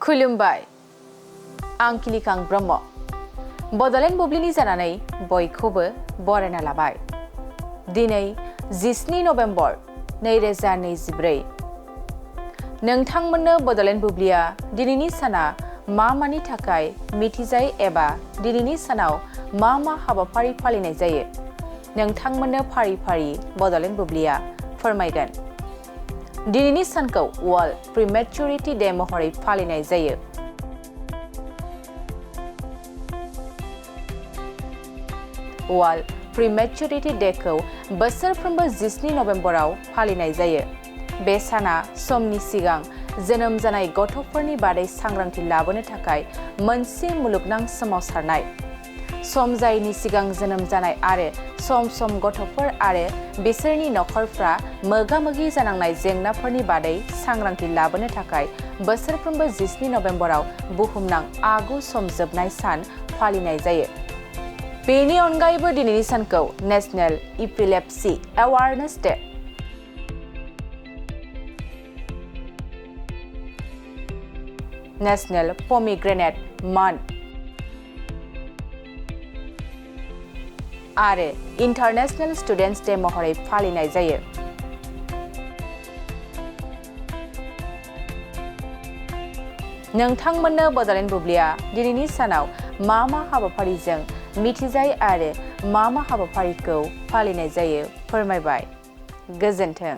खुलुमबाय आं किलिकां ब्रह्म बड'लेण्ड बुब्लिनि जानानै बयखौबो बरायना लाबाय दिनै 17 नभेम्बर 2024 नोंथांमोननो बड'लेण्ड बुब्लिया दिनैनि साना मानि थाखाय मिथिजायो एबा दिनैनि सानाव मा हाबाफारि फालिनाय जायो नोंथांमोननो फारि फारि बड'लेण्ड बुब्लिया फोरमायगोन दिनैनि सानखौ वर्ल्ड प्रीमेच्योरिटी डे महरै फालिनाय जायो वर्ल्ड प्रीमेच्योरिटी डेखौ बोसोरफ्रोमबो 17 नभेम्बराव फालिनाय जायो बे साना समनि सिगां जोनोम जानाय गथ'फोरनि बादै सांग्रांथि लाबोनो थाखाय मोनसे मुलुगनां सोमावसारनाय सम जायैनि सिगां जोनोम जानाय आरो सम गथ'फोर आरो बिसोरनि नखरफ्रा मोगा-मोगि जानांनाय जेंनाफोरनि बादै सांग्रांथि लाबोनो थाखाय बोसोरफ्रोमबो 17 नभेम्बराव बुहुमनां आगु सम जोबनाय सान फालिनाय जायो बेनि अनगायैबो दिनैनि सानखौ national epilepsy awareness day national pomegranate month आरो इन्टारनेशनेल स्टुडेन्टस डे महरै फालिनाय जायो नोंथांमोननो बड'लेण्ड बुब्लिया दिनैनि सानाव मा हाबाफारिजों मिथिजायो आरो मा हाबाफारिखौ फालिनाय जायो फोरमायबाय गोजोन्थों